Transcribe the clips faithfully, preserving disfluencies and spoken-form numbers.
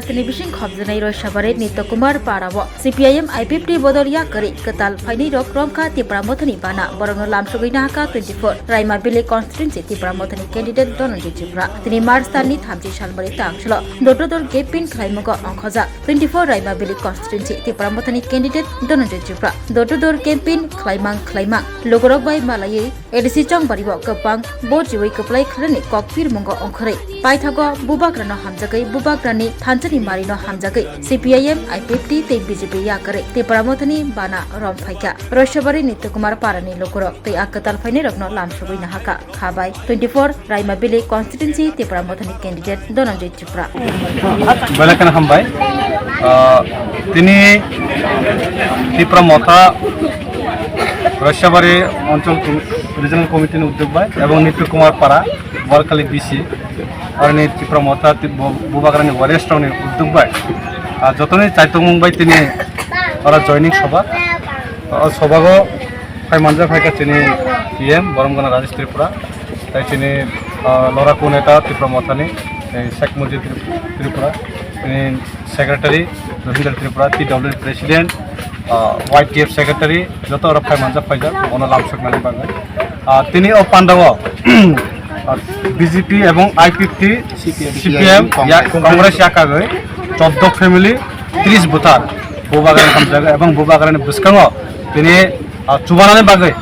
Rajasthani bising khobjwnai Roisabari Nitya Kumar Para o C P I M I P F T bodol ya kwrwi kwtal phainwi rok romkha Tipra Mothani bana, borokno lamsogwi nahakha twenty four Raima Valley constituency Tipra Mothani candidate Dhananjay Tripura. Tini March talni thamchi salmari tangsulo door to door campaign khlaimungo ongkhojak twenty four Raima Valley constituency Tipra Mothani candidate Dhananjay Tripura. Door to door campaign khlaimang khlaimang logorok bai malaiwi A D C chongbari o kwbang bo chiwi kwplai khlainani kok phirmungo ongkhorwi. Paithago bubagrano hamjagwi bubagrani thanchani marino hamjagwi C P I M, I P F T tei B J P yakarwi Tipra Mothani bana rom phaikha. Roisabari Nitya Kumar Parani lukurok tei a kwtal phainairokno lamsogwi nahakha. Khabai twenty four Raima Valley constituency Tipra Mothani candidate Dhananjay Tripura. Belai kheno hambai. Ah, tini Tipra Motha Roisabari Anchal Com-, Regional Committee ni udyog bai ebong Nitya Kumar Para, Walkhali B C, aroni Tipra Motha Tip-, Bu-, Bubagrani Warriors rokni udyog bai, ah, jotoni chaitokmung bai tini ora joining soba. O sobago phai manjak phaikha chini P M Boromgana Rajesh Tripura, tai chini, ah, lora kuneta Tipra Mothani, tei Sheikh Mujib Trip-, Tripura, tini Secretary Rohindra Tripura, T W President, ah, Y T F Secretary, joto oro phai manjak phaijak, bono lamsoknani bagwi. Ah, tini o pandao, ah, B J P ebong I P F T, C P M, C P M, ya, Congress. Congress yakagwi, chordo family, tris buthar, Bubagrani hamjago, ebong Bubagrani bwskango tini, ah, chubanani bagwi,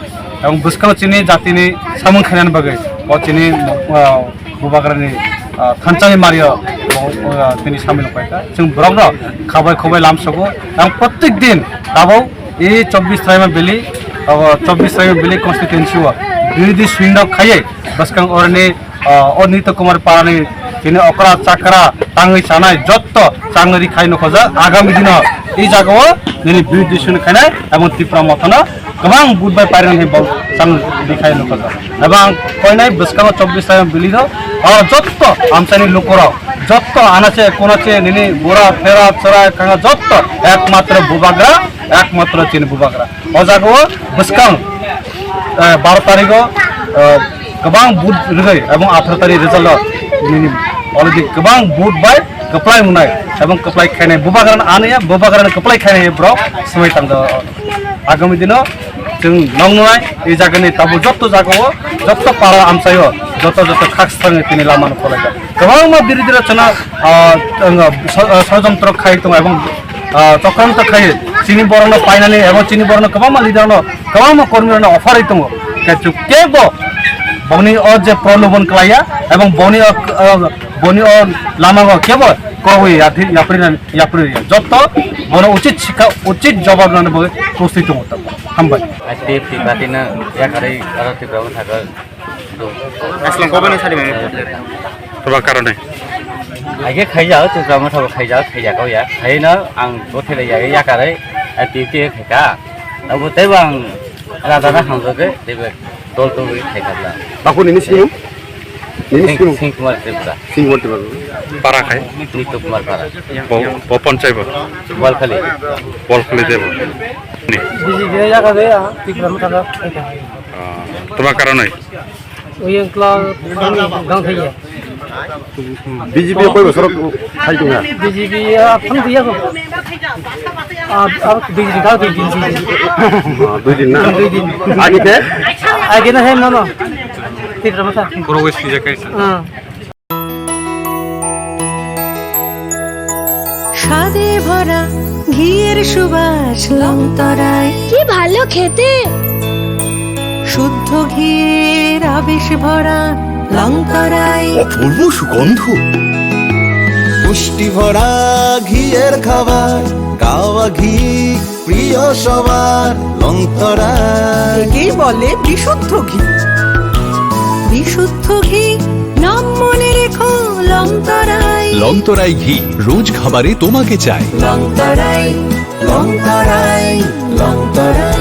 ebong bwskango chini jatini samung khainani bagwi, o chini, ah, Bubagrani, ah, thanchani mario, o, o, ah, tini samil paikha. Chwng borokno khabai khubai lamsogo. Ang protek din tabuk e chobbish Raima Valley, abo chobbish Raima Valley constituency o birodhi suinok khaiwi bwskang oroni, ah, o Nitya Kumar Parani tini okra chakra tangwi chanai jotto changri khai nukhoja. Agami dino e jagao nini birodhi suinok khainai ebong Tipra Mothano kwbang vote bai pairwng hai bol chang dikhai nukha. Ebang koinai bwskango chobbish Raima Valley o, o jotto amchaini lukurok, jotto anache konache nini bura phera chwrai khanga jotto ekmatro Bubagra, ekmatro chini Bubagra. O jagao bwskang, eh, baro tarigo, eh, kwbang vote rwgwi ebong atharo tarik result o nini already kwbang vote bai kwplai wngnai ebong kwplai khainai Bubagrano aniya Bubagrano kwplai khainai borok swmai tangjago. Agami dino chwng noknai e jagani tabuk jotto jagao jotto para amchaio jotto jotto khak swrangwi tini lamano khwlaijak. Kwbangma birodhi rok chwngno, ah, chwngno so-, ah, sojontro khai tongo ebong, ah, chokranto khai chini borokno painani ebong chini borokno kwbangma leader no kwbangma kormi rokno offer ri tongo. Kaichuk kebo boni o je prolobon klaiya ebong boni o, ah, boni o lamao kebo kogwi yapri yapri ya jotto bono uchit sikha uchit jawab rwna bagwi prostuti tongo. Hambai. I P F T party no yakarwi aro Tripura o thakha. Aslam kobani sari mami. Toba karone. Aige khaijak Tripura o thakha khaijak khaijak ya khaino ang bothele ya yakarwi I P F T khaika. Abo tei bang rada na hamjagwi tei dol tongwi khaikha. Baku nini sini? Nini Sing, sini? Sing Kumar Tripura. Sing Kumar Tripura. Para khai? Nitya Kumar Para. Bo, bo ponchai bo? Walkhali. Walkhali de bo. Ni. B J P ya ka de ya, Tripura mo thangka. Ah, toma karon oi? Oi yang kla gang thai ya. B J P koi bosor khai tu ya? B J P ya phang dia ko. Ah, ah, B J P ka tu B J P. Ah, dui din na? Dui din. Agi te? Agi na hai no no. Tripura mo tha. Puro wis pija kai sa. Ah. স্বাদে ভরা ঘিয়ের সুবাস লংতরায়। কি ভালো খেতে। শুদ্ধ ঘিয়ের আবেশ ভরা লংতরায়। অপূর্ব সুগন্ধ। পুষ্টি ভরা ঘিয়ের খাবার, গাওয়া ঘি প্রিয় সবার, লংতরায়। একেই বলে বিশুদ্ধ ঘি। বিশুদ্ধ ঘি, নাম মনে রেখো, লংতরায়। লংতরায় ঘি, রোজ খাবারে তোমাকে চাই। লংতরায়, লংতরায়, লংতরায়।